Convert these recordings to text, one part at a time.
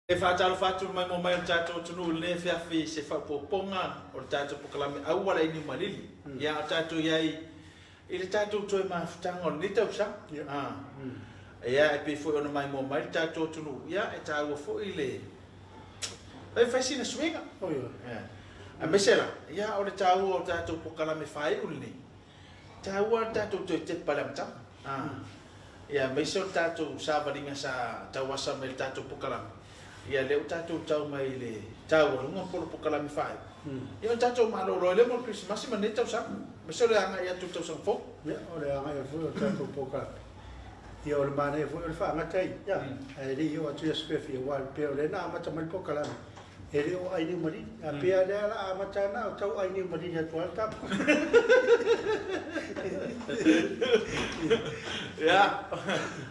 E faatalofa atu le maimoa mai o le tatou atunuu i lenei afiafi i se faaopoopoga o le tatou polokalame Auala i Niumalili. Ia, a o tatou i ai i le tatou toe mafutaga o lenei tausaga. Ia, e pei foi ona maimoa mai le tatou atunuu, ia, e taua foi le fai fai sina suiga. Aemaise la, ia, o le taua o tatou polokalame faaiu lenei, Taua le tatou toe tepa i le amataga. Ia, aemaise o le tatou savaliga sa tauasa mai i le tatou pokalame, ia lea ua tatou tau mai i le taualuga po o le pokalame faaiu. Ia ona tatou malolo ai lea mo le Kerisimasi ma lenei tausaga, aemaise o le agai atu i le tausaga fou. Ia, o le agai atu foi o le tatou pokalame, ia o le manaia foi o le faagata ia, ae le i oo atu i aso fiafia, aua e pei o lea na amata mai le pokalame, E le o ai niumalili. A pea lea la amata ana o tau ai niumalili atu a le tama. Ia,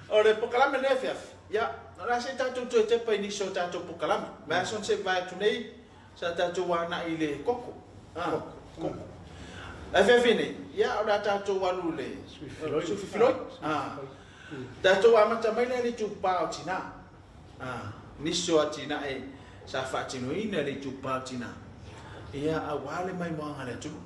o le pokalame lea afiafi, ia, o le a se i tatou toe tepa i nisi o tatou pokalame. Vaiaso na se'i vae atu nei, sa tatou agai i le koko. A, koko. Le afiafi nei, ia, o le a tatou alu i le sui filoi. A, tatou amata mai lea i le itupa o tina. A, nisi o atinae sa faatinoina e le itupa o tina, ia, aua le maimoaga a le atunuu.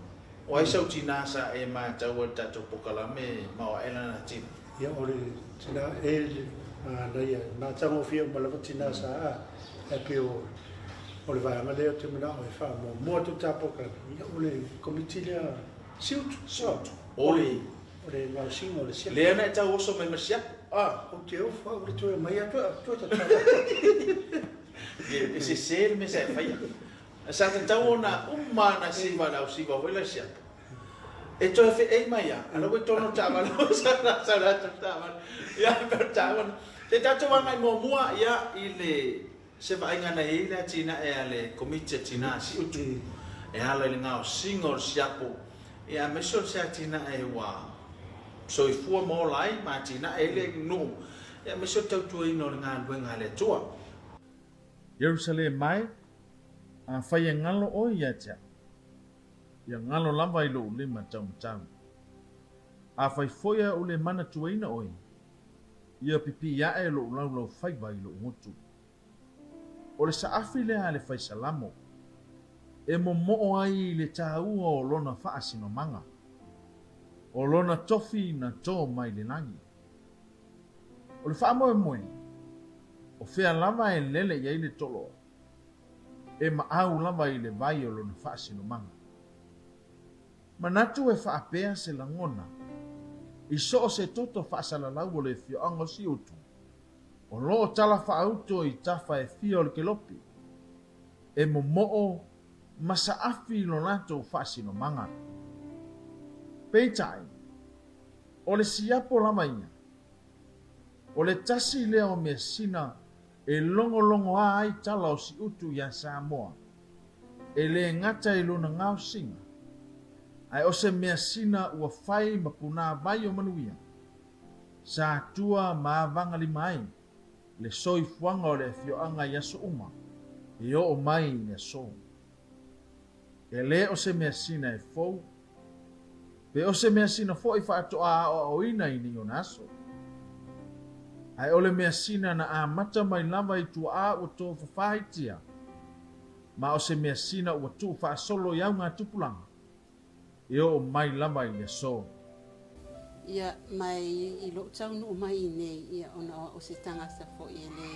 O ai sau tina sa e matau ai i le tatou pokalame ma o ae lana tino? Ia, o le tina e manaia, e matagofie uma lava tina sa a, ae pei o o le vaega lea ou te manao e faamuamua atu le ta pokalame, ia, o le komiti lea Siutu. Siutu. O le. O le gaosiga o le siapo. Lea na e tau oso mai ma le siapo. Ah. Ou te ofo au i le toe aumai atu au toe tatala. E sese le mea sa e faia. Sa tatau ona uma ana siva le au siva foi la siapo. E toe feei mai a, ala ua i totonu o le taavale o sa sa le atu le taavale. Ia pe o le taavale. Se tatou agai muamua ia i le se vaaiga na i ai le atinae a le Komiti a Tina a Siutu e ala i le gaosiga o le siapo, ia aemaise o se atinae ua soifua ma ola ai ma atinae ai le nuu, ia aemaise o le tautuaina o le galuega a le Atua. Ierusalema e, afai e galo oe ia te au, ia galo lava i lou lima taumatau. Afai foi ae ou le manatuaina oe, Ia pipii ae lou laulaufaiva i lou gutu. O le saafi lea a le fai Salamo, e momoo ai i le taua o lona faasinomaga, o lona tofi na to mai le lagi. O le faamoemoe, o fea lava e lele i ai le toloa, e maau lava i le vai o lona faasinomaga. Manatu e faapea se lagona i so o se toto faasalalau o le afioaga o Siutu, o lo o tala faauto i tafa e fia o le kelopi, e momoo ma saafi lo latou faasinomaga. Peitai, o le siapo lava ia, o le tasi lea o measina e logologoa ai tala o Siutu iā Samoa, e le gata i lona gaosiga, ae o se measina ua fai ma punāvai o manuia, sa tua ma avagalima ai le soifuaga o le afioaga i aso uma e oo mai i le aso. E le o se measina e fou, pe o se measina foi faatoa aoaoina i nei ona aso, ae o le measina na amata mai lava i tuaa ua tofafāitia, ma o se measina ua tuufaasolo i augatupulaga e oo mai lava i le aso. Ia, ma i lou taunuu mai i inei, ia, ona o au se tagata foi e le,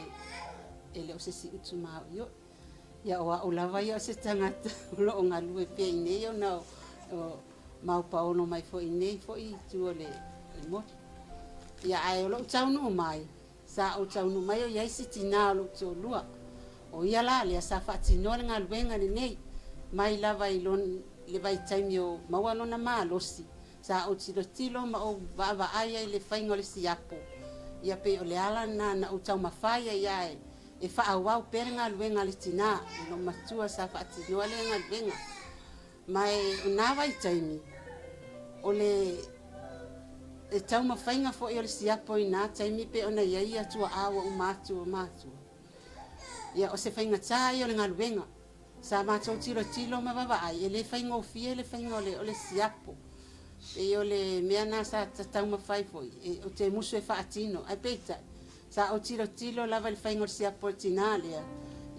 e le o se siutu maoio'i. Ia, o au lava ia o se tagata o lo o galue pea i inei ona o maupaolo mai foi i inei foi i tua o le motu. Ia, ae o lou taunuu mai, Sa ou taunuu mai o i ai si tinā o lou toalua. O ia la lea sa faatinoa le galuega lenei. Mai lava i lon, le vaitaimi o maua lona malosi, sa ou tilotilo ma ou vaavaai ai i le faiga o le siapo. Ia pei o le ala lena na ou taumafai ai ae e faaauau pea le galuega a le tinā, le loomatua sa faatinoa lea galuega. Ma e o nā vaitaimi, o le e taumafaiga foi o le siapo i nā taimi pei ona i ai ia tua'a ua uma atu o matua. Ia, o se faigatā ia o le galuega. Sa matou tilotilo ma vavaai, e le faigofie le faiga o le, o le siapo. Pei o le mea nā sa taumafai foi, e, ou te musu e faatino, ae peitai, Sa ou tilotilo lava i le faiga o le siapo a le tinā lea,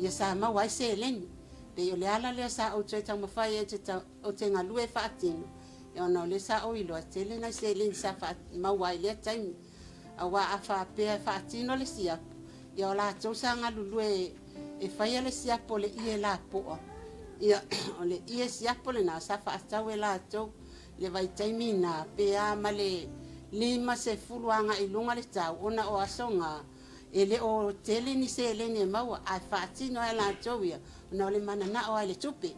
ia sa maua ai seleni. Pei o le ala lea sa ou toe taumafai ai ou te galue e faatino, ona o lea sa ou iloa e tele nai seleni sa maua ai i lea taimi. Aua a faapea e faatino le siapo, ia o latou sa galulue e faia le siapo o le ie lapoa. Ia, o le ie siapo lena sa faatau e latou le vaitaimi na pe a ma le 50 agai i luga le tau ona o aso ga e le o tele ni seleni e maua ae faatino ai latou ia ona o le mananao ai le tupe.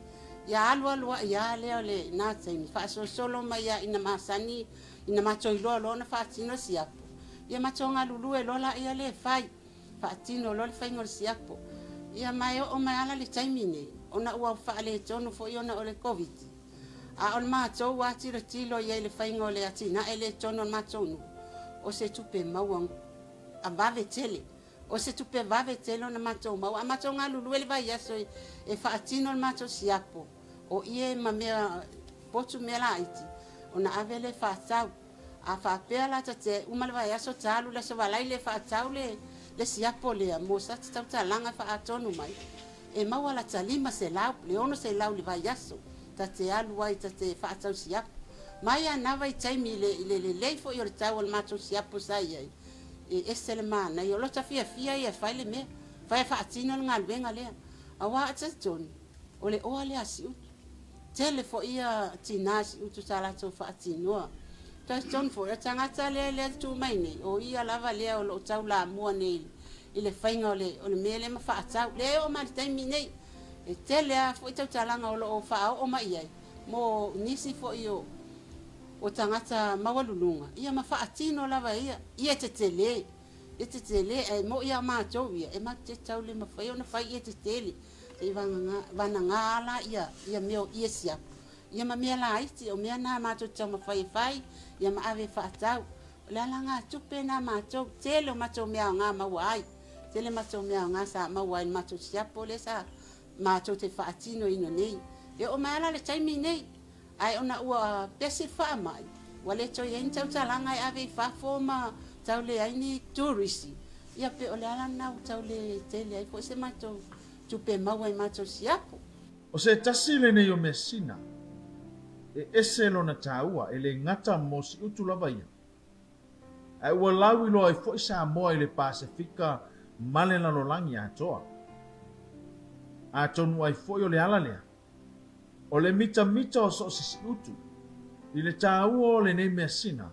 Ia alu alu ai lava lea o lena taimi faasolosolo mai lava ina masani ina matou iloa loa ona faatino siapo. Ia matou galulue loa laia lea e fai. Faatino loa le faiga o le siapo. Ia ma e oo mai lava la le taimi nei ona ua faaletonu foi ona o le Koviti. A o le matou lava tilotilo i ai i le faiga o le atinae lea i totonu o le matou nuu, o se tupe maua a vave tele. O se tupe vave tele ona matou maua. A matou galulue le vaiaso e faatino le matou siapo, o ie ma mea potu mea laiti, ona ave lea faatau. A faapea la ta te uma le vaiaso ta alu i le Aso Valai le faatau le siapo lea mo sa tautalaga faatonu mai, e maua lata 500 le 600 i le vaiaso ta te alu ai ta te faatau siapo. Mai a na vaitaimi i le lelei foi o le tau o le matou siapo sa i ai, e ese le manaia. O lota fiafia ia e fai le mea, fai e faatino le galuega lea. Aua a talitonu, o le oa lea a Siutu. Tele foi ia tinā Siutu sa latou faatinoa. Talitonu foi, o le tagata lea lea e tu mai nei, o ia lava lea o lo o taulamua nei i le faiga o le mea lea ma faatau. Lea e oo mai i le taimi nei, e tele lava foi tautalaga o lo o faaoo mai i ai mo nisi foi o tagata maualuluga, ia ma faatino lava e ia, ia e tetele, ia tetele, ae moi lava matou ia, e matou te tau le mafai ona fai ia tetele. Se i vanaga la ia mea o ie siapo, ia ma mea laiti, o mea na matou te taumafai e fai, ia ma ave e faatau. O le alagatupe na matou, tele o matou mea aoga maua ai, tele matou mea aoga sa maua ai i le matou siapo lea sa matou te faatinoina nei. E oo mai lava la i le taimi nei, ae ona ua pesi le faamai, ua le toe i ai ni tautalaga e ave i fafo ma tau leai ni turisi, ia pe o le ala lena ua tau le tele ai foi se matou tupe maua i matou siapo. O se tasi lenei o measina e ese lona taua e le gata mo Siutu lava ia, ae ua lauiloa ai foi Samoa i le Pasefika ma le lalolagi atoa. Atonu ai foi o le ala lea, o le mitamita o so o se siutu i le taua o lenei measina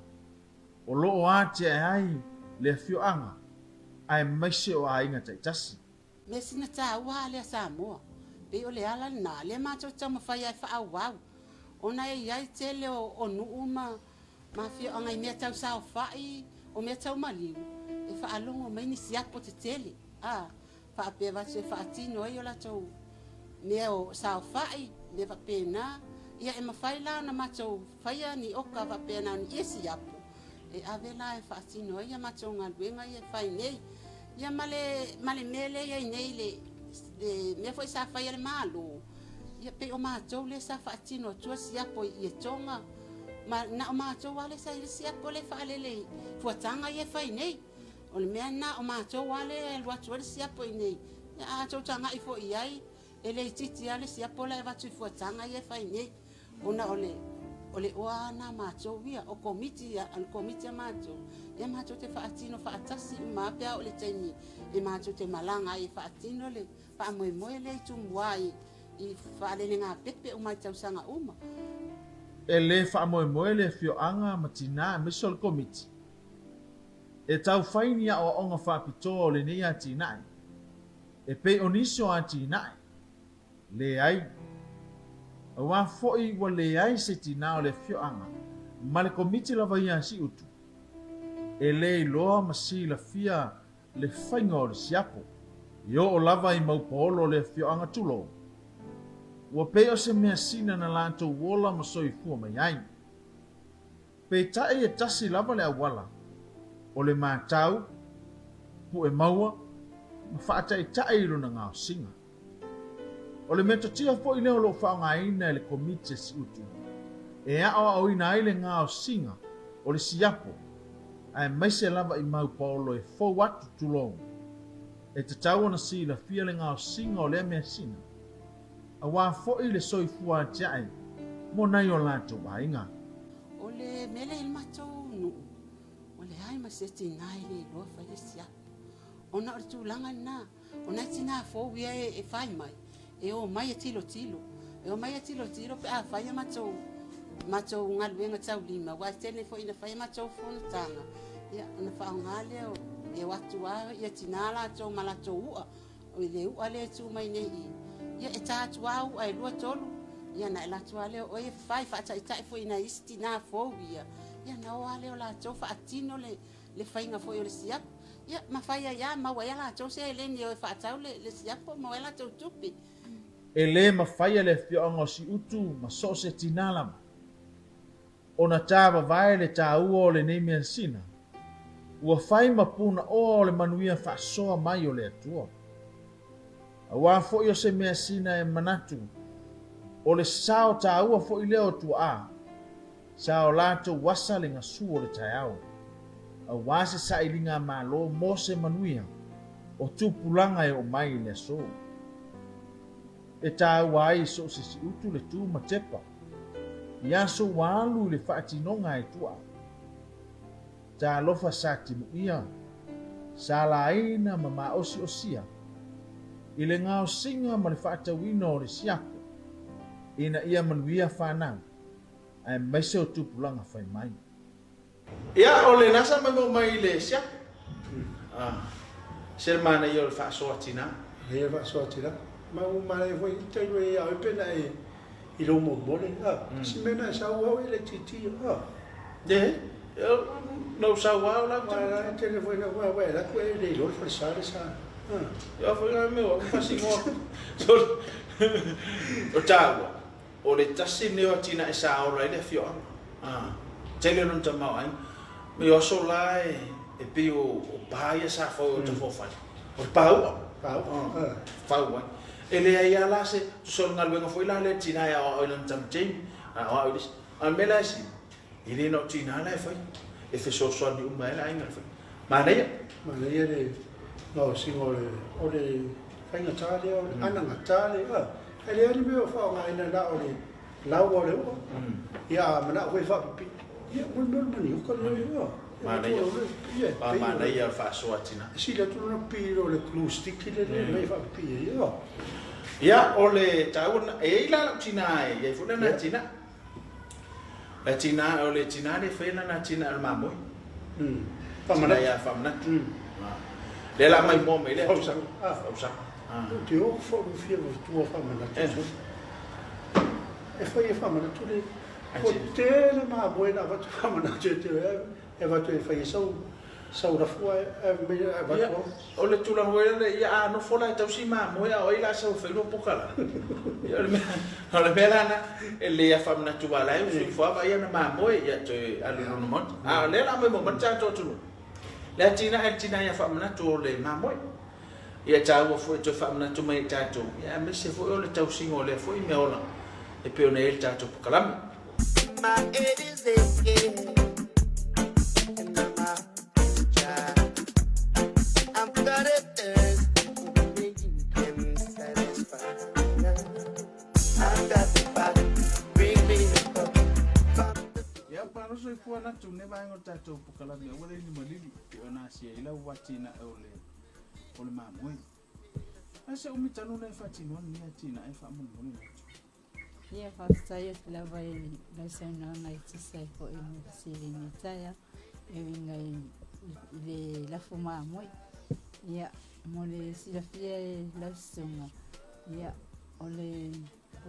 o lo o atiae ai le afioaga aemaise o aiga taitasi. Measina taua a lea Samoa. Pei o le ala lena lea matou te taumafai ai e faaauau ona e i ai tele o nuu ma afioaga i mea tau saofai o mea tau maliu e faalogo mai ni siapo tetele a faapea vatu e faatino ai o latou mea o saofai mea faapena. Ia e mafai la ona matou faia ni oka faapea na o ni ie siapo e ave la e faatino ai a matou galuega ia e fai nei. Ia ma le mea lea e i ai nei le mea foi sa fai e le Malo, ia pei o matou lea sa faatino atua siapo i Etoga, ma na o matou lava lea sa i ai le siapo lea e faalele i fuataga ia e fai nei. O le mea lena o matou lava lea e alu atu ai le siapo i inei. Ia a outou tagai foi i ai, e le itiiti lava le siapo la e avatu i fuataga ia e fai nei, ona o le o le oa lena a matou ia, o komiti o le komiti a matou, ia matou te faatino faatasi uma lava pe a oo i le taimi e matou te malaga ai e faatino le faamoemoe lea i Tumua i faalelegāpepe uma i tausaga uma. E le faamoemoe le afioaga ma tinā aemaise o le komiti e tau fai ni aoaoga faapitoa o lenei atinae e pei o nisi o atinae leai. Aua foi ua leai se tinā o le afioaga ma le komiti lava ia a Siutu e le iloa ma silafia le faiga o le siapo e oo lava i mau paolo o le afioaga tulou. Ua pei o se measina na latou ola ma soifua mai ai. Peitai e tasi lava le auala, o le matau, pue maua, ma faataitai i lona gaosiga. O le metotia foi lea o lo o faaaogaina e le Komiti a Siutu e aoaoina ai le gaosiga o le siapo. Aemaise lava i mau paolo e fou atu tulou. E tatau ona silafia le gaosiga o lea measina, auā foi le soifua atiae mo nai o latou aiga. O le mea lea i le matou nuu, ua leai ma se tinā e le iloa fai le siapo. Ona o le tulaga lena, o nai tinā fou ia e fai mai, e omai e tilotilo. E omai e tilotilo pe a fai a matou matou galuega taulima, aua e tele foi ina fai a matou fonotaga, ia ona faaaoga lea o, e o atu lava ia tinā latou ma latou u'a, i le u'a lea e tu mai nei i i, ia e ta atu lava u'a e lua tolu, ia ona alu atu lava lea o oe e fai, faataitai foi i nai isi tinā fou ia, ia ona o lava lea o latou faatino le le faiga foi o le siapo. Ia, ma fai ai lava, maua ai lava latou seleni e o e faatau le, le siapo, maua ai latou tupe. E lē mafaia le afioaga o Siutu ma so o se tinā lava ona tāvavae le tāua o lenei measina, ua fai ma punaoa o le manuia faasoa mai o le Atua. Auā foi o se measina e manatu o le sao tāua foi lea o tuaā, Sa o latou asa le gasu o le taeao, auā se sailiga Malo mo se manuia o tupulaga e oo mai i le aso. E tāua ai i so o se siutu le tu ma tepa i aso ua alu i le faatinoga e tuaa. Talofa sa timuia, sa laina ma maosiosia i le gaosiga ma le faatauina o le siapo ina ia manuia fanau. Aemaise o tupulaga fai mai. Ia, o lena sa maumau mai i le siapo. Ah, se le manaia o le faasoa tinā. Manaia le faasoa tinā. Ma ua manaia foi i taimi e ia oe pe na e i lou momole, ah, si mea na e sau au e laitiiti, ah. Ye, na ou sau lava o lau tama. Aua e tele foi na ua e alu atu e le iloa le falesa le sa. Ah. Ia foi la mea o au fasinoa. O tāua. O le tasi lenei o atinae sa ola ai le afioaga. A, tele lona tamaoaiga. Ma i o aso la e, e pei o, o pa ia sa fau ai o Tafaofale. O le pa u'a. Pa u'a, a. Fau ai. E leai lava la se, tusa o le galuega foi la lea le tina e aoao i lana tama teine, a aoao i le isi. A o le mea la e sili, e le na o tina la e fai, e fesoasoani uma ai le aiga i le fai. Manaia. Manaia le gaosiga o le, o le faigata lea, o le anagata lea, a. E leai ni mea o faaaogaina na o le lau o le ua. Ia a manao foi e faapipii, ia mo le mea o le manioka lea ua. Manaia. A manaia o le faasoa tina. E sili atu lona pipii i lo le glue stick lea e aumai e faapipii ai. Ia. Ia o le taua lena. E i ai la lau tina e i ai foi lana tina. Le tina, o le tina lea e faia lana tina o le mamoe. Tina ia Faamanatu. Lea la mai moa mai lea. Fausaga. Fausaga. Ou te o fou fia tua Faamanatu. E fai e Faamanatu le ua tele mamoe na avatu Faamanatu e te e avatu e fai e sau sau lafua e avatu au. O le tulaga foi lele, ia a nofo la e tausi mamoe a o ai la sau e fai lua poka la? Ia o le mea, o le mea la na, e lelei a faamanatu aua la e usu ifo lava vaai ana mamoe, ia toe alu i lona maota. A o lea la aumai muamua le tatou atunuu, le atinae a le tina ia faamanatu o le mamoe. Ia e taua foi e toe faamanatu mai e tatou, ia aemaise foi o le tausiga o lea foi meaola e pei ona i ai le tatou pokalame. Ia, palo soifua natu ne vaega o le tatou pokalame aua le ni malili pei ona asia ai lau atinae o le o le mamoe. Ae se umi talu ona e faatinoa lenei atinae faamolemole Natu? Ia, faafetai atu lava i lau saunoaga e tusa ai foi ma le fesili i lenei taeao e uiga i le lafo mamoe. Ia, mo le silafia e lau susuga, ia, o le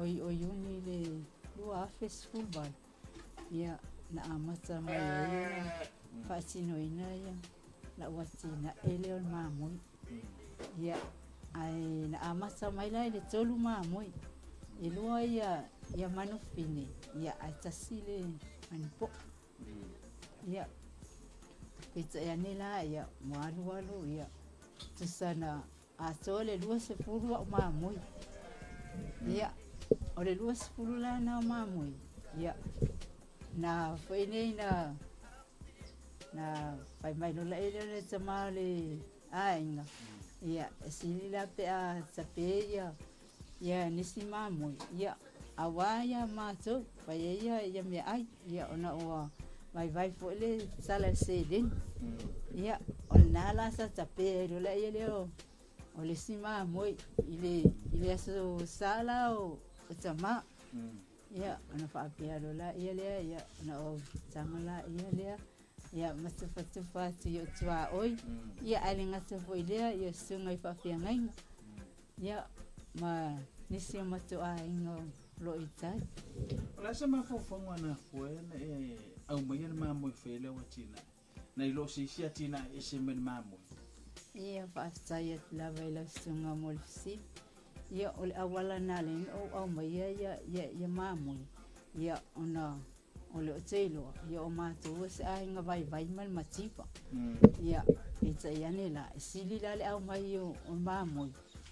o Iuni le 2018, ia, na amata mai ai ona faatinoina ia lau atinae lea o le mamoe. Ia, ae na amata mai la i le tolu mamoe. E lua ia, ia manufine, ia ae tasi le manupo'o. Ia, peitai ane la, ia, ua alu alu, ia, tusa na atoa le 20 a'u mamoe. Ia, o le 20 la na o mamoe, ia, na foi nei na. Na fai mai loa lea o le tama o le aiga, ia e sili la pe a tape ia ia nisi mamoe, ia auā ia matou fai ai ia ia meaai, ia ona ua vaivai foi le tala i le seleni. Ia o lena la sa tape ai loa lea lea o o le isi mamoe i le i le aso sa la o tama. Ia ona faapea loa laia lea, ia ona ou tago laia lea, ia ma tufatufa atu i ou tuaoi, ia ae le gata foi i lea, ia susuga i faafeagaiga, ia ma nisi o matou aiga o lo o i tai. O le a se mafaufauga na afua ai ona e aumaia le mamoe fai ai lau atinae, nai lo se isi atinae ese mai le mamoe? Ia, faafetai atu lava i lau susuga mo le fesili. Ia, o le auala na ala ai ona ou aumaia ia, ia, ia mamoe, ia, ona o le o te iloa, ia o matou o se aiga vaivai ma le mativa. Ia, peitai ane la, e sili la le aumai o, o mamoe,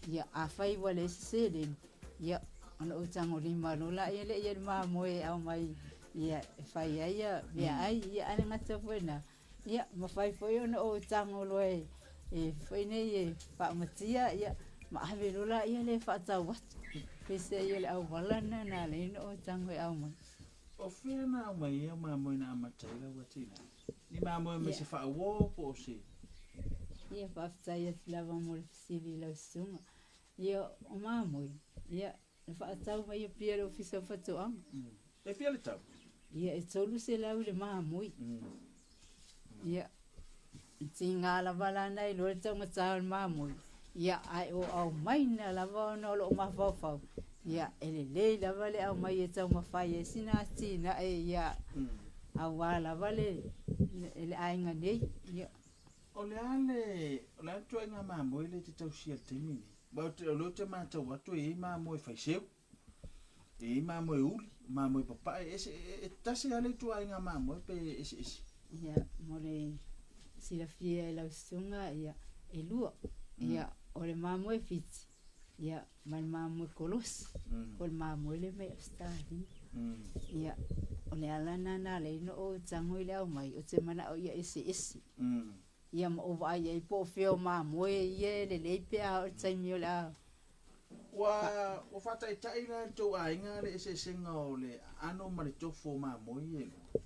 ia, afai ua leai se seleni, ia, ona ou tagolima loa laia lea i le mamoe e aumai, ia, e fai ai ia meaai, ia, ae le gata foi i lena, Ia, mafai foi ona ou tago loa e, e foi nei e faamatia, ia, ma ave loa laia lea e faatau atu. Peiseai o le auala lena na ala ai ona ou tago e aumai. O fea na aumai ai au mamoe na amata ai lau atinae? Ni mamoe mai se faauo po o se? Ia, faafetai atu lava mo le fesili i lau susuga. Ia, o mamoe, ia, na faatau mai Apia i le Ofisa o Faatoaga. E fia le tau? Ia, e 300 i le mamoe. Ia, e tiga lava la na iloa le taugata o le mamoe, ia, ae o aumaina lava ona o loo mafaufau, ia, e lelei lava le aumai e taumafai ai sina atinae, ia, aua lava le, le aiga nei. Ia. O le a le, o le a le ituaiga mamoe lea e te tausia i le taimi lenei? Aua ou te, o lea ou te matau atu e i ai mamoe faiseu, e i ai mamoe uli, mamoe papae, e ese, e, e tasi lava le ituaiga mamoe pe eseese? Ia, mo le silafia e lau susuga, ia, e lua. Ia, o le mamoe Fiti, ia, ma le mamoe kolosi, po o le mamoe lea mai Ausetalia. Ia, o le ala lena na ala ai ona ou tago i le aumai, ou te manao ia eseese. Ia ma ou vaai ai po o fea o mamoe ia e lelei pe a oo i le taimi o le a. Ua, ua faataitai la e le tou aiga le eseesega o le aano ma le tofo o mamoe ia e lua?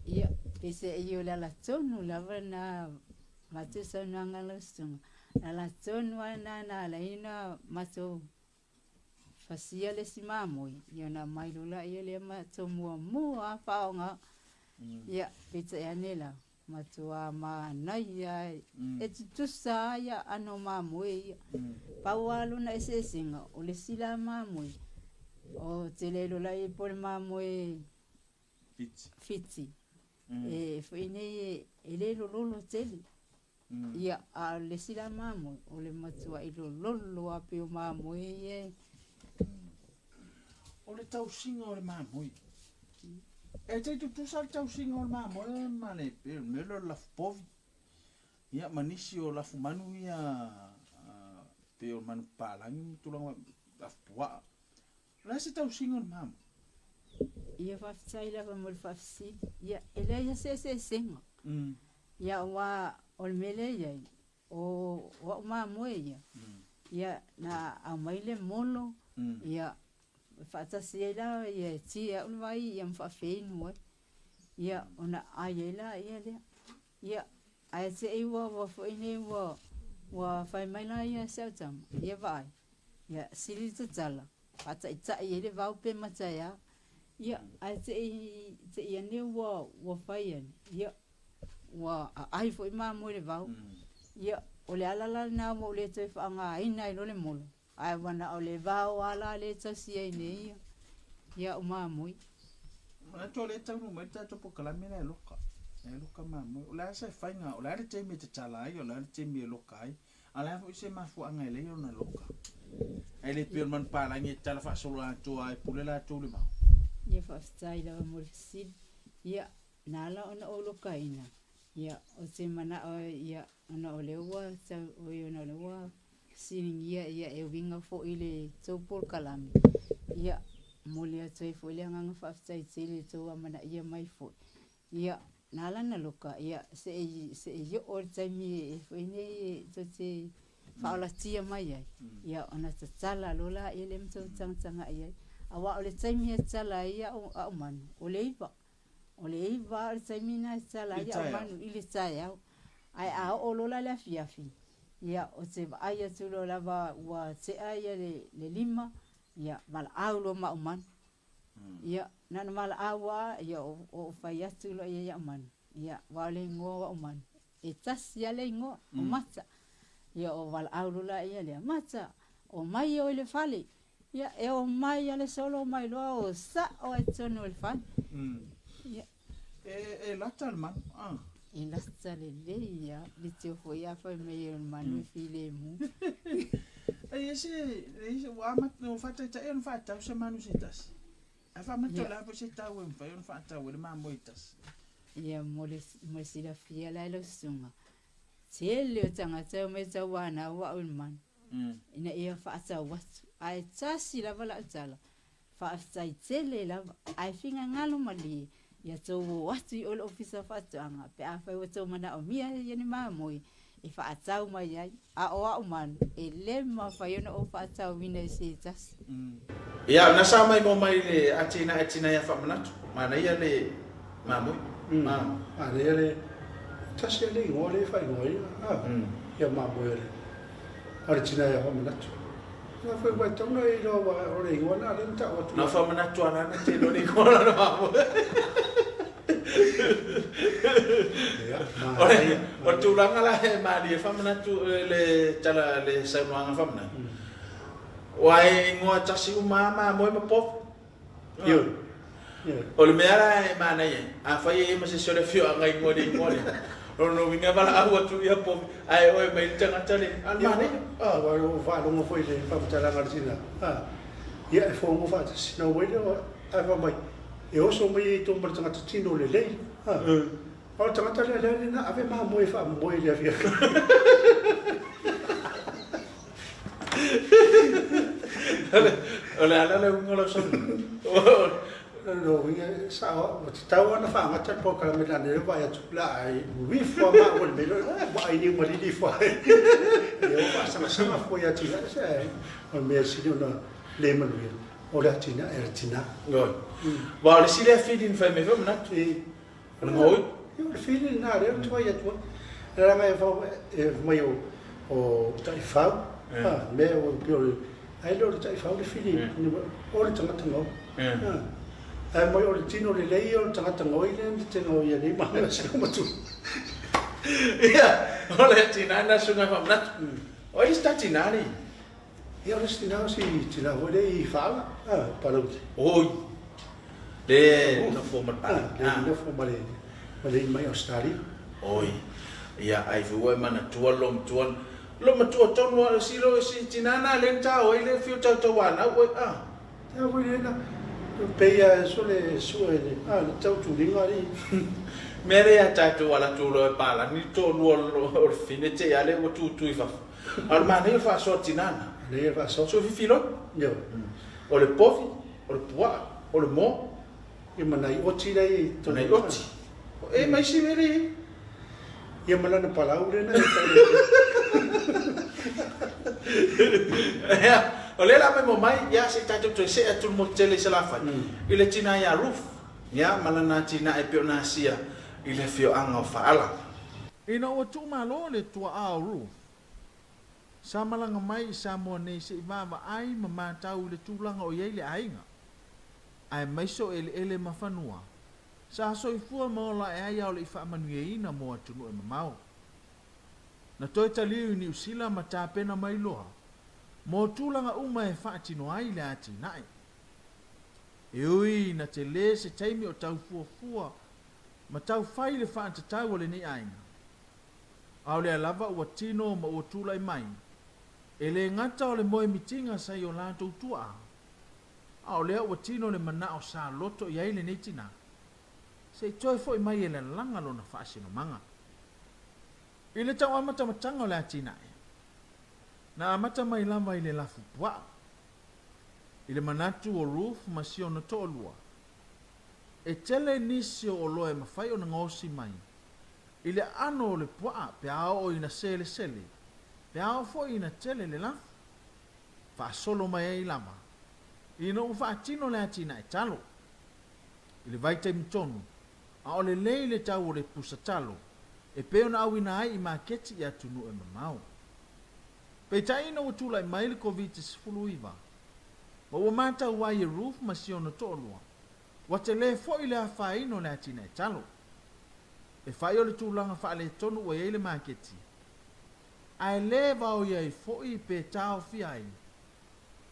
Ia, peiseai o le ala tonu lava lena avatu le saunoaga a lau susuga, o le ala tonu lava lena na ala ai ona matou fasia le isi mamoe, ia ona aumai loa laia lea matou muamua lava faaaoga. Ia, peitai ane la, matua manaia e tutusa lava ia aano o mamoe ia. Pau lava lona eseesega, o le isi la mamoe, ou te le iloa la i ai po o le mamoe Fiti. E foi nei e le lololo tele. Ia, a o le isi la mamoe, o le matuai lololo lava pei o mamoe ia e. O le tausiga o le mamoe. E te tutusa le tausiga o le mamoe ma le mea lea o le lafu povi. Ia ma nisi o lafu manu ia pei o manu papalagi ma tulaga lafu puaa. O le a se tausiga o le mamoe? Ia faafetai lava mo le faafesili. Ia, e leai lava se eseesega. Ia aua o le mea lea e i ai, o au mamoe ia, ia na aumai le molo, ia faatasi ai la ia e ti au le vai ia ma faafeinu ai. Ia ona ai ai laia lea. Ia, ae te i ua ua foi nei ua ua fai mai la ia si au tama, ia vaai, ia sili le tatala, faataitai ai le vao pe mata e a. Ia, ae te i te i ane ua ua fai ane, ia, ua aai foi mamoe i le vao. Ia, o le ala la lena ua ou le toe faaaogaina ai loa le molo, ae ua na o le vao lava la lea e tausi ai nei ia, ia au mamoe. Manatu o lea e taunuu mai le tatou polokalame la e loka, e loka mamoe. O le a se faiga, o le a le taimi e tatala ai, o le a le taimi e loka ai, a o le a foi se mafuaaga e leai ona loka. Ae le pei o le manupapalagi e tatala faasoloatoa e pule latou i le vao. Ia faafetai lava mo le fesili. Ia, na ala ona ou lokaina, ia, ou te manao ia ona o lea ua tau, oi ona o lea ua fesiligia ia e uiga foi i le tou polokalame, ia, momoli atu ai foi le agaga faafetai tele i le tou amanaia mai foi. Ia, Na ala ona loka, ia, seʻi, seʻi oo le taimi e foi nei e tou te faaolatia mai ai, ia, ona tatala loa laia lea ma tou tagatagaʻi ai. Auā o le taimi e tatala ai a'u, a'u manu, o le 9. O le 9 lava o le taimi lena e tatala ai a'u manu i le taeao. Ae a oo loa la i le afiafi, ia, ou te vaai atu loa lava ua tea ia le, le 5, ia, valaau loa ma a'u manu. Ia, na ona valaau lava, ia, ou fai atu loa i ai a'u manu, ia, aua o le igoa o a'u manu, e tasi lava le igoa, o Mata. Ia, o valaau loa laia lea, Mata, omai oe i le fale. Ia, e omai lava le solo mai loa o sa'o ai totonu o le fale. Ia. E lata le manu, a. E lata lelei lava, le teu foi a fai mai o le manu e filemu. E i ai se, ua amata, ua faataitai ona faatau se manu se tasi. Ae faamata o le a foi se tau e mafai ona faatau ai le mamoe tasi. Ia, mo le, mo le silafia la e lau susuga, tele o tagata e omai tauanau au i le manu, ina ia faatau atu. Ae tasi lava lau tala, Faafetai tele lava, ae finagalo malie ia tou o atu i o le Ofisa o Faatoaga pe afai ua tou manaomia ia ni mamoe e faatau mai ai, a o a'u manu, e le mafai ona ou faatauina i se tasi. Ia, na sa mai mo mai le atinae tinaia faamanatu, manaia le mamoe. Ma. Manaia le tasi a le igoa lea e faaigoa ai ia mamoe a le tinaia faamanatu. Ua foi ua tatau ona e iloa aua o le igoa lena lea na tau atu. Na faamanatu lava na te iloa le igoa o lana mamoe. O le tulaga la e malie faamanatu le tala le saunoaga faamanatu. Aua e igoa tasi uma lava mamoe ma povi. Ioe. O le mea la e manaia ai, afai e i ai ma se isi o le afioaga e igoa i le igoa lea, o lona uiga e valaau atu ia povi, ae oe mai le tagata le, a le manaia. Aua ua ou faalogo foi i le faamatalaga a le tina, ia e fogo faatasi, na ou ai lea ae fai mai, e oso mai ai tou ma le tagata tino lelei. A o le tagata lea lea na ave mamoe e faamomoe i le afiafi. O le a la le uiga o lau saunoaga? O lona uiga, e sao, ua tatau lava ona faagata le polokalame leaga o lea ua vaai atu, o le a uifu lava maua i le mea lea, ua ai niu malili ifo ai. Lea ua faasagasaga fua ia atinae, se ae o le mea sili ona le manuia, o le atinae a le tina. Ioe. Aua o le isi lea feeling fai mai foi manatu. O le gaoi. Ia o le feeling lena lea ou te vaai atu ai. Leaga e fai mai o taifau, mea o pei o le, ae le o le taifau le feeling, o le tagata gaoi. Ae mai o le tino lelei ia o le tagata gaoi lea na te gaoia nei ma ana sina matua. Ia, o le tina na susuga faamanatu. O ai le isi tina alii? Ia o le isi tina o si tina foi lea i Faala, Palauli. Oi, le nofo ma le palagi. Le nofo ma le ma le mai Australia. Oi, ia ai foi ua e manatua le loomatua, loomatua tonu lava si lo si tina na lea na taua ai le fiu tautauanau oe a. Ea foi lea na pei a sole sue le a le tau tuliga alii. Mea lea ia tatou ala atu loa e palagi le toalua o le fine te i a lea ua tutu i fafo. A o le manaia o le faasoa tina na. Manaia le faasoa. Sui fifiloni. Ioe. O le povi, o le puaa, o le moa. Ia ma nai oti la i totonu. Ma nai oti. E ma isi mea lea i ai. Ia ma lana palau lea na e tau Ia, o lea la mai mai, ia se i tatou toe see atu le motu tele i Salafai, i le tina ia Ruth, ia ma lana atinae e pei ona asia i le afioaga o Faala. Ina ua tuumalo le tuaa o Ruth, sa malaga mai i Samoa nei se i vaavaai ma matau i le tulaga o i ai le aiga, aemaise o eleele ma fanua sa soifua ma ola ae ai a o le i faamanuiaina mo atunuu e mamao. Na toe taliu i Niu Sila ma tapena mai loa mo tulaga uma e faatino ai le atinae. E ui na tele se taimi o tau fuafua ma tau fai le faatatau a lenei aiga. A o lea lava ua tino ma ua tulai mai, e le gata o le moemitiga sa i o latou tuaa, a o lea ua tino le manao sa loto i ai lenei tina, se i toe foi mai e lalaga lona faasinomaga. I le tau amatamataga o le atinae, na amata mai lava i le lafu puaa, i le manatu o Ruth ma si ona toalua. E tele nisi o oloa e mafai ona gaosi mai i le aano o le puaa pe a oo ina selesele, pe a oo foi ina tele le lafu. Faasolo mai ai lava ina ua faatino le atinae talo. I le vaitaimi tonu, a o lelei le tau o le pusa talo e pei ona auina ai i maketi i atunuu e mamao. Peitai ina ua tulai mai le Koviti-19, ma ua matau ai e Ruth ma si ona toalua, ua tele foi le afaina o le atinae talo. E fai o le tulaga faaletonu ua i ai le maketi, ae le vaoia ai foi pe taofia ai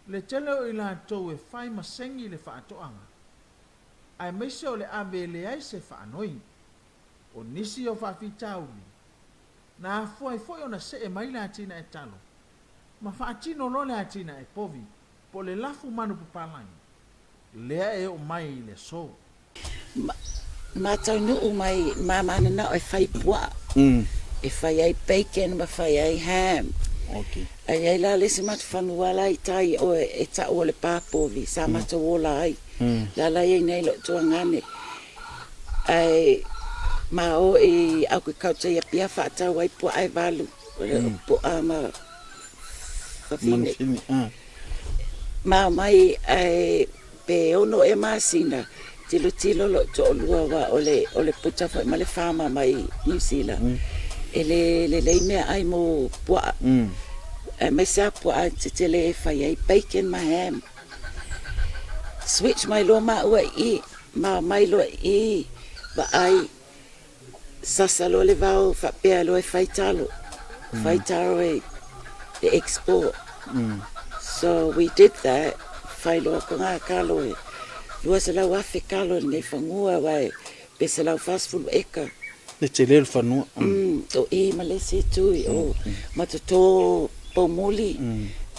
le tele o i latou e fai masegi i le faatoaga, aemaise o le ave e leai se faanoi. O nisi o faafitauli, na afua ai foi ona see mai le atinae talo ma faatino loa le atinae povi po o le lafu manupapalagi lea e oo mai i le aso. Ma taunuu mai ma mananao e fai puaa e fai ai bacon ma fai ai ham. Ae i ai la le isi matou fanua la i tai e tau o le pa povi sa matou ola ai la la i ai nei lou tuagane ae ma o i agriculture i Apia faatau ai puaa e valu puaa ma vavine ma omai ae Pe ono ea masina, tilotilo lou toalua aua o le o le puta foi ma le farmer mai Niu Sila, e le lelei meaai mo puaa, aemaise lava puaa tetele e fai ai bacon ma ham. Switch mai loa maua i i, ma omai loa i i, vaai, sasa loa le vao faapea loa e fai talo, fai taro e export. So we did that, fai loa ko ngā kalo e 200,000 kalo i lenei fanua aua e pe 140 eka. Le tele o le fanua. O i ma le isi itu i o ma toto poumuli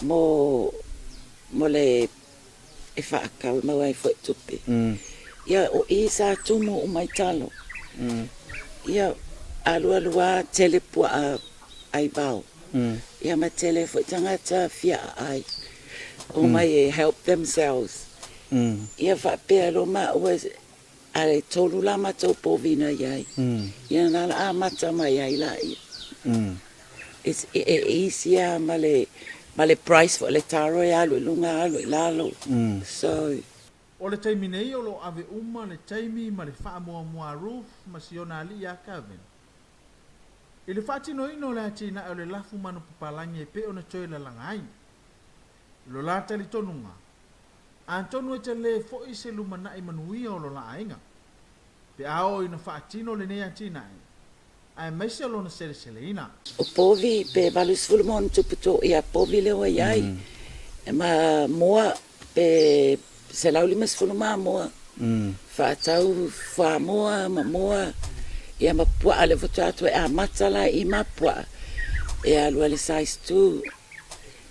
mo mo le e whaakau e mau ai foi tupe. Ia o i sa tumu uma i talo. Ia alualu a tele puaa ai vao. Ia ma tele foi tangata fia ai. Omai e help themselves. Ia faapea loa maua a e 3 la matou povina i ai. Ia na la amata mai ai laia. It's e easy lava ma le ma le price foi o le taro e alu i luga alu i lalo. So. O le taimi nei o lo o ave uma le taimi ma le faamuamua a Ruth ma si ona alii ia Calvin i le faatinoina o le atinae o le lafu manupapalagi e pei ona toe lalaga ai. I lo la talitonuga, atonu e tele foi se lumanai manuia o lo la aiga pe a oo ina faatino lenei atinae aemaise o lona seleseleina. O povi pe 80 ma ona tupu to ia povi lea ua iai ma moa pe 150 ma moa faatau fuamoa ma moa ia ma puaa lea faatoa toe amata la i ma puaa e alu ai le size 2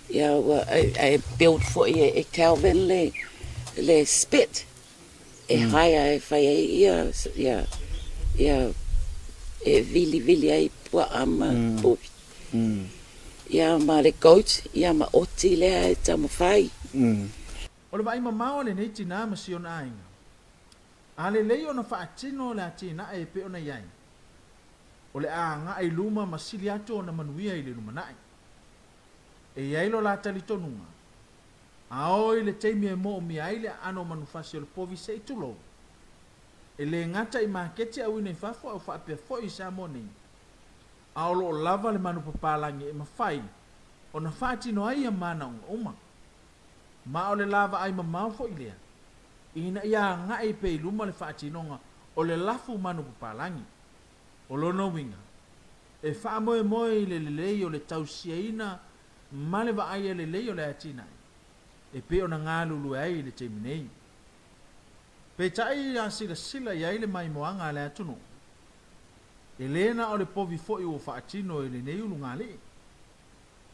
ia ua e build foi e Calvin le spit e hire e fai ai ia ia ia e vilivili ai puaa ma povi. Ia ma le goat ia ma oti lea e taumafai. O le vaai mamao a lenei tinā ma si ona aiga, a lelei ona faatino le atinae e pei ona i ai, o le a agai i luma ma sili atu ona manuia i le lumanai. E i ai lo la talitonuga, A oo i le taimi e moomia ai le aano o manufasi o le povi se i tulou, e le gata i maketi auina i fafo a ua faapea foi i Samoa nei, a o lo o lava le manupapalagi e mafai ona faatino ai ia manaoga uma. Ma o le la vaai mamao foi lea, ina ia agai pea i luma le faatinoga o le lafu manupapalagi. O lona uiga, e faamoemoe i le lelei o le tausiaina ma le vaaia lelei o le atinae e pei ona galulue ai i le taimi nei. Peitai a silasila i ai le maimoaga a le atunuu, e le na o le povi foi ua faatino e lenei ulugalii.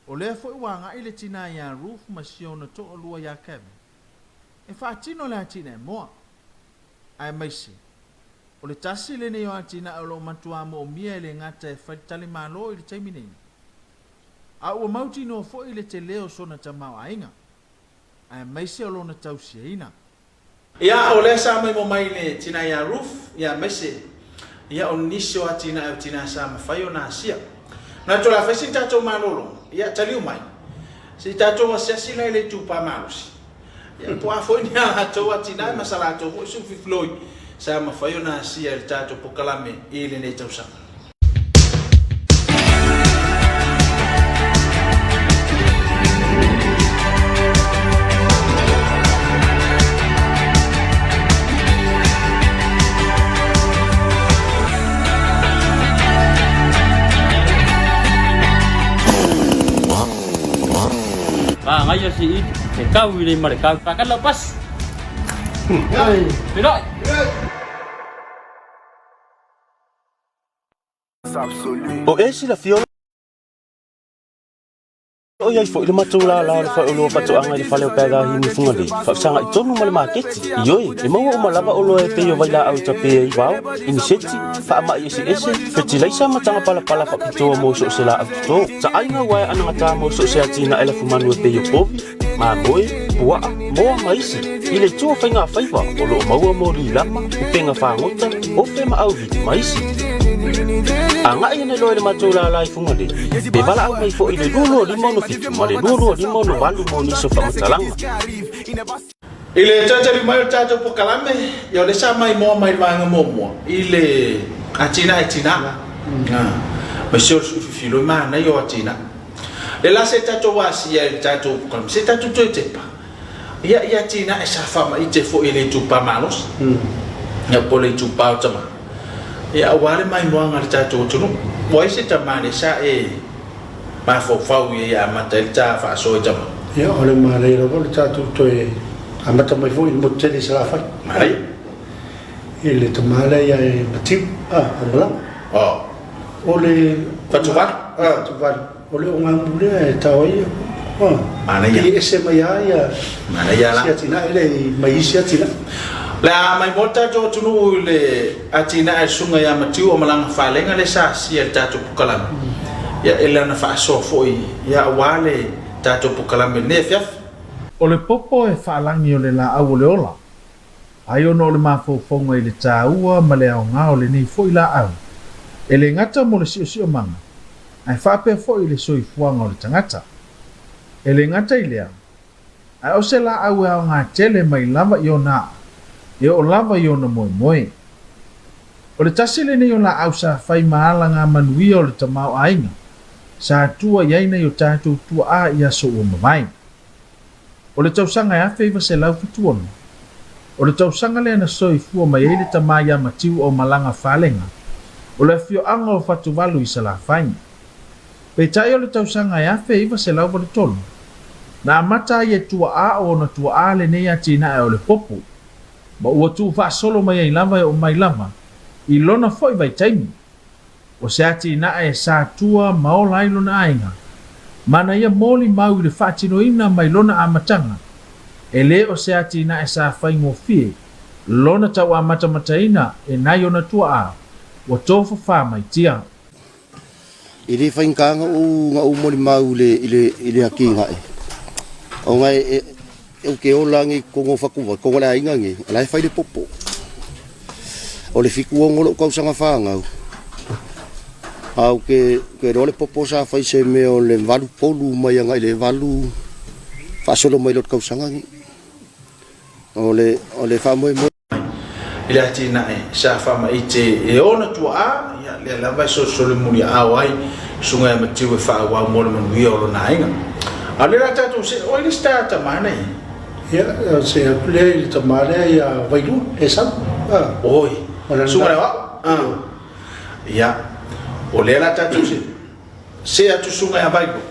O lea foi ua agai le tinā iā Ruth ma si ona toalua iā Kevin e faatino le atinae moa. Aemaise, o le tasi lenei o atinae o lo o matuā moomia e le gata e faletalimalo i le taimi nei, A ua mautinoa foi le tele o sona tamaoaiga, aemaise o lona tausiaina. Ia, o lea sa maimoa mai le tina ia Ruth, ia aemaise ia o nisi o atinae o tina sa mafai ona asia. Manatu o le a fai sina tatou malologa, ia taliu mai, se i tatou asiasi la i le itupa malosi, ia po o a foi ni a latou atinae ma sa latou foi sufifiloi sa mafai ona asia i le tatou pokalame i lenei tausaga. Magaia si i te kau i le ma le kau. Whakana pas. Piroi. O e silafia o i ai foi le matou lala o le faleoloa faatoaga i le fale o Pegahi i Fugalei, faafesagai tonu ma le maketi. Ioe, e maua uma lava oloa e pei o vailaau e tape ai vao, iniseti, faamai eseese, fetilaisa ma taga palapala faapitoa mo so o se laau toto. Taaiga uaea anagata mo so o se atinae lafumanu e pei o povi, mamoe, puaa, moa ma isi. I le itu o faigafaiva, o lo o maua mo lilama, upega fagota, ofe ma auvili ma isi. Agai ane loa i le matou lala i Fugalei, pe valaau mai foi i le 22 67 ma le 22 68 mo nisi o faamatalaga. I le talitali mai o le tatou pokalame, ia o lea sa maimoa mai le vaega muamua i le atinae tina, aemaise o le suififiloi manaia o atinae. Le la se tatou asia i le tatou pokalame, se tatou toe tepa ia i atinae sa faamaite foi e le itupa malosi, ia po o le itupa o tama, ia aua le maimoaga a le tatou atunuu. Ua ai se tama lea sa e mafaufau i ai e amata ai le ta faasoa i tama? Ia, o le manaia lava o le tatou toe amata mai foi i le motu tele i Salafai. Manaia. I le tama lea ia e Matiu, a, o Malama. Oh. O le... Fatuvalu. Fatuvalu. O le ogamu lea e tao ai ia. Oh. Manaia. I ese mai a ia. Manaia la. Si atinae lea i mai isi atinae. Le a mai mo le tatou atunuu i le atinae a le Susuga ia Matiu o Malaga Falega lea sa asia i le tatou pokalame. Ia e lana faasoa foi ia aua le tatou pokalame i lenei afiafi. O le popo e faalagi o le laau o le ola, ai ona o le mafaufauga i le taua ma le aoga o lenei foi laau, e le gata mo le siosiomaga, ae faapea foi i le soifuaga o le tagata. E le gata i lea, ae o se laau e aoga tele mai lava i ona aa, e oo lava i ona moemoe. O le tasi lenei o laau sa fai ma alaga manuia o le tamaoaiga sa tua i ai nai o tatou tuaa i aso ua mavae. O le tausaga e 1976, o le tausaga lea na soifua mai ai le tama ia Matiu Aumalaga Falega, o le afioaga o Fatuvalu i Salafai. Peitai o le tausaga e 1983, na amata ai e tuaa o ona tuaa lenei atinae o le popo, ma ua tuufaasolo mai ai lava e oo mai lava i lona foi vaitaimi. O se atinae sa tua ma ola ai lona aiga, ma na ia molimau i le faatinoina mai lona amataga, e le o se atinae sa faigofie lona tauamatamataina e nai ona tuaa ua tofafā mai tia. E le faigata na ou na ou molimau i le i le i le atinae ona e ou te ola nei i totonu o Fatuvalu, totonu o le aiga nei, o la e fai le popo. O le 76 lou tausaga fanau, a ou te iloa le popo sa fai se mea o le 83 mai agai le 8 faasolo mai loa i le tausaga nei. O le o le faamoemoe. I le atinae sa faamaite e ona tuaa, ia lea lava e solisolimuliaao ai susuga ia Matiu e faaauau mo le manuia o lona aiga. A o lea la tatou se, o ai le isi tagata manaia? Ia, se atu lea i le tama lea ia Vailua, Esau. Oi, susuga ia Aoao. Ia, o lea la tatou se, se atu susuga ia Vailua.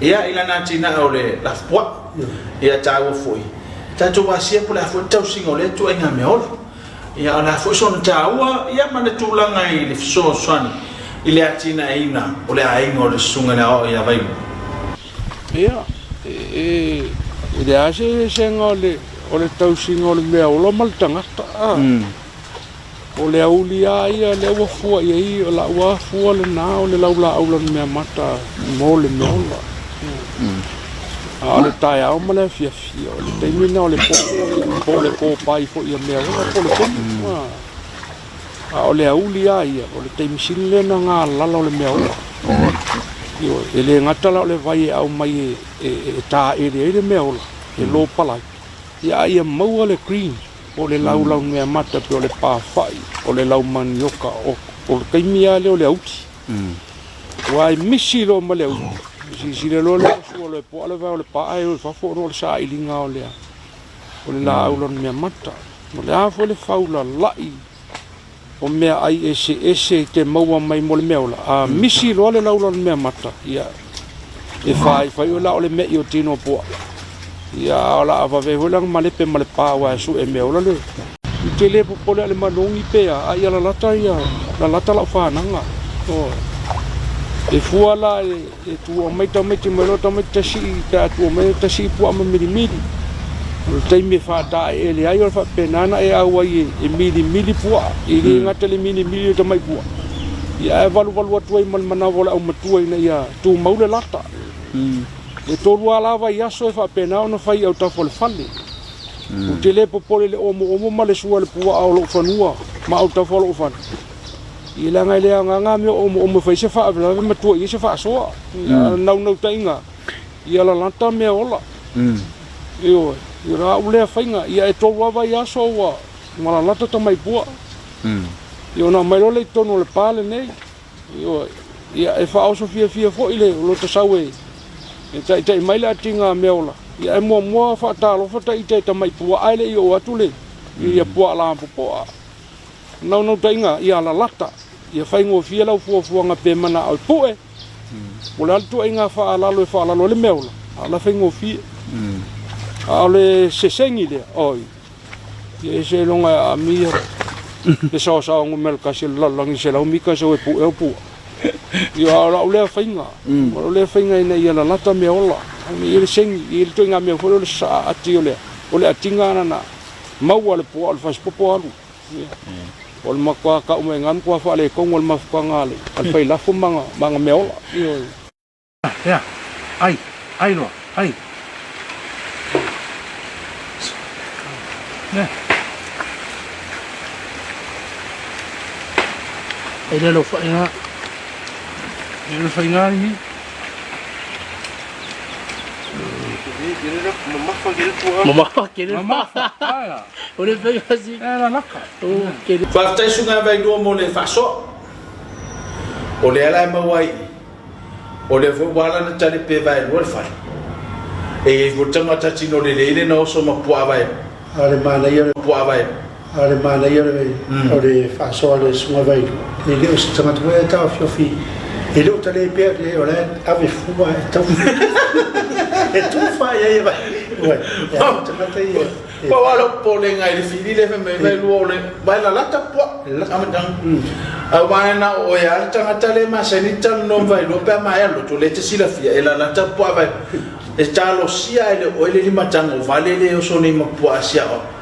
Ia, i lana atinae o le lafupuaa. Ia, taua foi. Tatou asia po o le a foi le tausiga o lea ituaiga meaola. Ia, o le a foi sona taua, ia, ma le tulaga i le fesoasoani i le atinaeina o le aiga o le Susuga i le Aoao ia Vailua. Ia, e leai se eseesega o le tausiga o le meaola ma le tagata. O le auli lava ia lea ua fua i ai, o lau lava fua lena o le laulaau lana meamata mo le meaola. A o le taeao ma le afiafi, o le taimi lena o le popo, po o le kopai foi ia mea ola po o le pomu. A o le auli lava ia, o le taimi sili lea na galala o le mea ola. Ioe, e le gata la o le vai e aumai e taele ai le mea ola, e lopala ai, ia a ia maua le green, po o le laulau meamata, pe o le pafa'i, o le lau manioka, o le taimi lava lea o le auli. Aua e misi loa ma le auli, silasila loa lea ua sua loa e puaa le vae o le paa ae o i fafo ona o le sailiga o le o le laau lona meamata. O le a foi le faulala'i o meaai eseese e te maua mai mo le meaola, a misi loa le lau lona meamata, ia, e faifai oe la o le me'i o tino o puaa. Ia, a o le a vave ai foi la ona malepe ma le pa aua e sue meaola le. Ou te le popole a le manogi pe a, a ia lalata ia, lalata lau fanaga. Ioe. E fua la e tua mai tamaiti mai loa tamaiti tasi pe a tua mai tasi i puaa ma milimili. O le taimi e faataeele ai o le faapena ona e auai e milimili puaa. E le gata i le milimili o tamai puaa, ia ae valuvalu atu ai ma le manawa o le aumatua ina ia tumau le lata. E tolu lava la vaiaso e faapena ona fai i autafa o le fale. Ou te le popole i le omoomo ma le sua o le puaa o lou fanua ma autafa o lou fale. Ia leaga e le aoga mea o omoomo e fai se faalavelave ma tua i ai se faasoa. Ia naunautaiga, ia lalata mea ola. Ioe, ia o au lea faiga, ia e tolu lava vaiaso ua lalata tamai puaa. Ia ona aumai loa lea i totonu o le pa lenei. Ioe, ia e faaoso fiafia foi le lota sau e taitai mai le atiga mea ola. Ia e muamua faatalofa ta ita i tamai puaa ae le i oo atu le ia puaa lapopoa. Naunautaiga ia lalata, ia faigofie lau fuafuaga pe manao e pue, po o le a le tuuaiga faalalo e faalalo ai le mea ola, a o la e faigofie. A o le sesegi lea, oi, ia e seiloga e aamia le saosaoa numera tasi o le lalolagi 100 mita sau e pue au puaa. Ia, a o lau lea faiga, o lau lea faiga ina ia lalata mea ola, ina ia le segi, ia le ituaiga mea foi lea o le sasaa ati o le atiga na maua le puaa o le fasipopo alu. O le matua tau mai ina, matua faaletonu o le mafutaga a le failafo ma ana meaola. Ioe. Ea, ai, ai loa, ai. Ne. Ai le lau whainga. Le lau whainga ni. Mamafa ke le. Mamafa. Aia. O le whainga si. E la laka. O ke le. Faafetai suga Vailua mo le faasoa. O lea la e maua ai i, o lea foi ua ala ona tali pe Vaelua le fale. E i ai foi le tagata tino lelei le na oso ma puaa Vaelua. A o le manaia o le. Puaa Vaelua. A o le manaia o le faasoa a le Susuga Vailua, e le o se tagata foi e taofiofi, e le o talē pea le o la e ave fua e tau e tufa i ai e Vailua. E a le tagata ia. Pau lava lou popolega i le fili lea fai mai Vailua o le vai lalata puaa. Aua na o oe lava le tagata lea e masani ona talanoa ma Vailua pe a maea loto, o lea e te silafia e lalata puaa Vailua. E talosia e le oe le limataga o vale lea e oso nei ma puaa siaoa.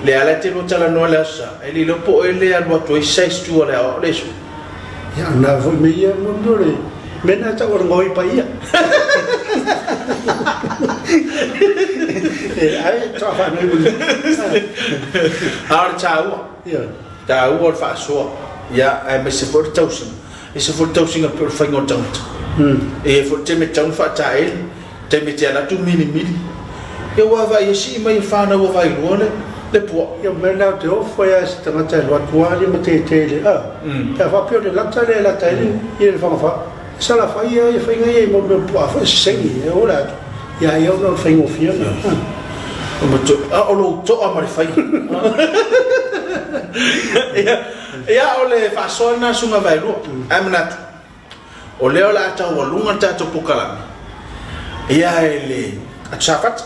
Lea la e te lua talanoa le Aso Sa, e le iloa po o oe le alu atu ai size tu a le aoao le aso. Ia, o na foi me ia mo mea o le mea na tau o le ngoi paia. E ai, toa whanau mo A o le taua, taua o le faasoa, ia, aemaise foi o le tausiga. E ese foi le tausiga pei o le faiga o le tagata. E i ai foi le taimi e tatau ona faataele, taimi e te alu atu milimili. Ia ua vaai e sii mai e fanau a Vailua le le puaa. Ia o mea na ou te ofo ai lava i se tagata e alu atu lava limatete i le a, pe a faapea o le lata lea e lata ai le le fagafa, e sala fai lava ia faiga ia i mo mea o puaa foi e sesegi e ola atu ia ia ona o le faigofie lena. A o lou toa ma le faiga. Ia o le faasoa lena Susuga Vaelua. Ae manatu, o lea o le a taualuga le tatou polokalame, ia e le Atu Safata.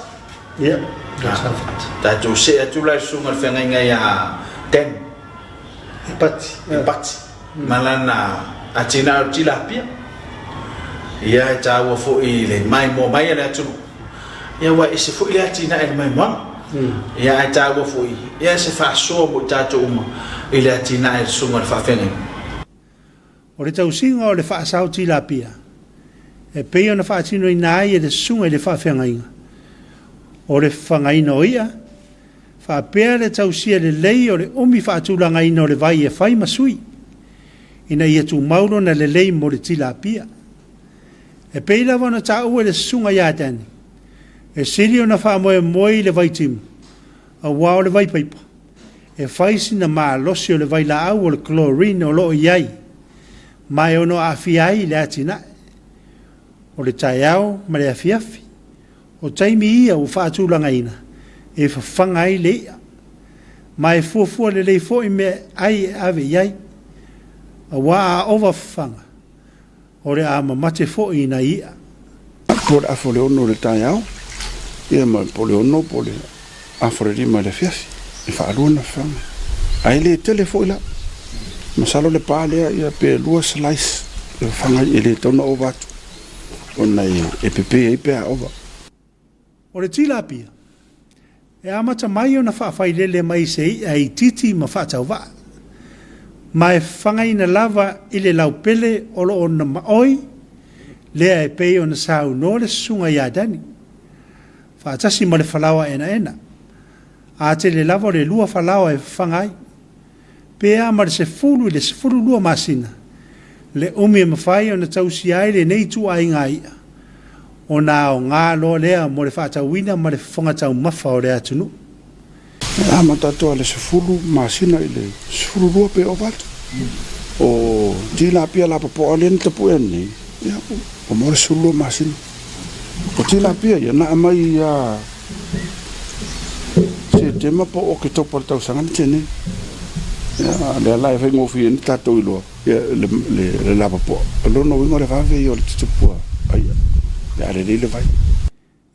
Ia, Atu Safata. Tatou see atu la i le Susuga i le Feagaiga ia Dan. Epati. Epati. Ma lana atinae o le tilapia. Ia e taua foi i le maimoa mai a le atunuu. Ia ua ese foi le atinae i le maimoaga. Ia ae taua foi ia se faasoa mo i tatou uma i le atinae i le susuga i le faafeagaiga. O le tausiga o le faasao tilapia, e pei ona faatinoina ai e le susuga i le faafeagaiga o le fafagaina o i'a, faapea le tausia lelei o le umi faatulagaina o le vai e fai ma sui, ina ia tumau lona lelei mo le tilapia. E pei lava ona taua e le susuga ia Danny, e sili ona faamoemoe i le vaitimu, aua o le vaipaipa, e fai sina malosi o le vailaau o le chlorine o lo o i ai, ma e ono aafia ai le atinae. O le taeao ma le afiafi, o taimi ia ua faatulagaina e fafaga ai le i'a, ma e fuafua lelei foi meaai e ave i ai, aua a ova fafaga, o le a mamate foi nai i'a. Po o le afa o le 6 i le taeao, ia ma po o le 6 po o le afa o le 5 i le afiafi, e faalua ona fafaga. Ae le tele foi la. Masalo le pa lea ia pe 2 slice e fafaga ai, e le tatau ona ova atu, ona e pepe ai pe a ova. O le tilapia, e amata mai ona faafailele mai se i'a itiiti ma faatauvaa, ma e fafagaina lava i le laupele o lo o maoi lea e pei ona saunoa le susuga ia Danny, faatasi ma le falaoa enaena. A tele lava o le 2 falaoa e fafaga ai, pe a ma le 10 i le 12 masina, le umi e mafai ona tausia ai lenei ituaiga i'a, ona aoga loa lea mo le faatauina ma le fofoga taumafa o le atunuu. E amata atu lava i le 10 masina i le 12 pe ova atu. O tilapia lapopoa lea na tapu'e nei, ia, ua maua le 12 masina. O tilapia ia na aumai ia Setema po o Oketopa o le tausaga na tea nei. Ia, lea la e faigofie ai ona tatou iloa ia le lapopoa. O lona uiga o le vave ia o le tutupu a i'a pe a lelei le vai.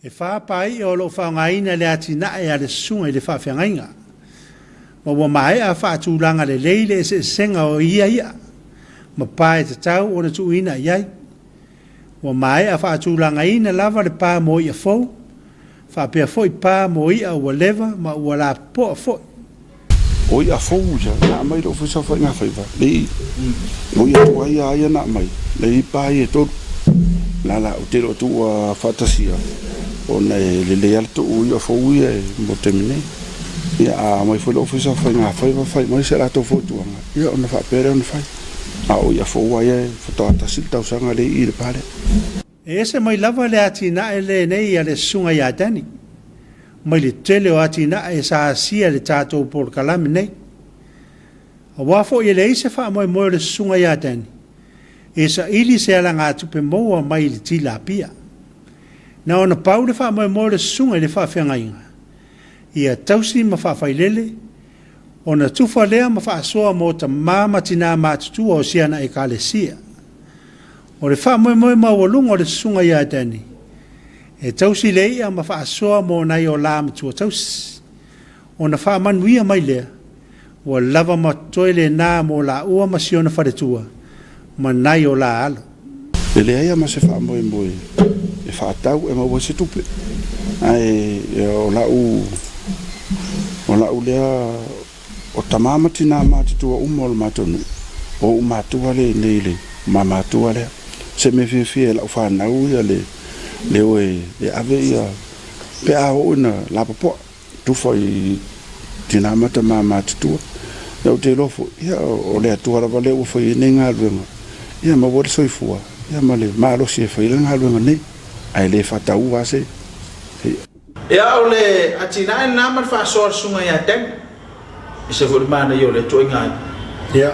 E fa paia o lo o faaaogaina e le atinae a le susuga i le faafeagaiga, ma ua maea faatulaga lelei le eseesega o ia i'a ma pa e tatau ona tuuina i ai. Ua maea faatulagaina lava le pa mo i'a fou, faapea foi pa mo i'a ua leva ma ua lapopoa foi. O i'a fou ia na aumai i le Ofisa o Faigafaiva, le i, o i'a tuai lava ia na aumai, le i pa ia e tolu. La la, ou te le o tuua faatasia, ona e lelei lava le tuu i'a fou ia mo le taimi nei. Ia, a aumai foi le Ofisa o Faigafaiva fai mai se latou fautuaga, ia ona faapea lea ona fai. A o i'a fou lava ia e faatoa tasi le tausaga lea i i le pa lea. E ese mai lava le atinae lenei a le susuga ia Danny mai le tele o atinae sa asia i le tatou polokalame nei. Aua foi e leai se faamoemoe o le susuga ia Danny e saili se alagatupe maua mai i le tilapia. Na ona pau le faamoemoe o le susuga i le faafeagaiga ia tausi ma faafailele ona tufa lea ma faasoa mo tamā ma tinā matutua o si ana Ekalesia. O le faamoemoe maualuga o le susuga ia Danny, e tausi le i'a ma faasoa mo nai o la matua tausi. Ona faamanuia mai lea, ua lava ma totoe lena mo laua ma si ona faletua ma nai o la alo. E leai lava ma se faamoemoe e faatau e maua ai se tupe, ae o la'u o la'u lea o tamā ma tinā matutua uma o le matou nuu, o ou matua lea i inei i le mamatua lea. O se mea fiafia i la'u fanau ia le le o e ave ia pe a oo ina lapopoa, tufa i tinā ma tamā matutua. Ia ou te iloa foi, ia o le Atua lava lea ua fai ai nei galuega, ia maua le soifua ia ma le malosi e fai ai le galuega nei, ae le faataua lava se Ia o le atinae lena ma le faasoa a le Susuga ia Danny. E ese foi le manaia o lea ituaiga ai. Ia.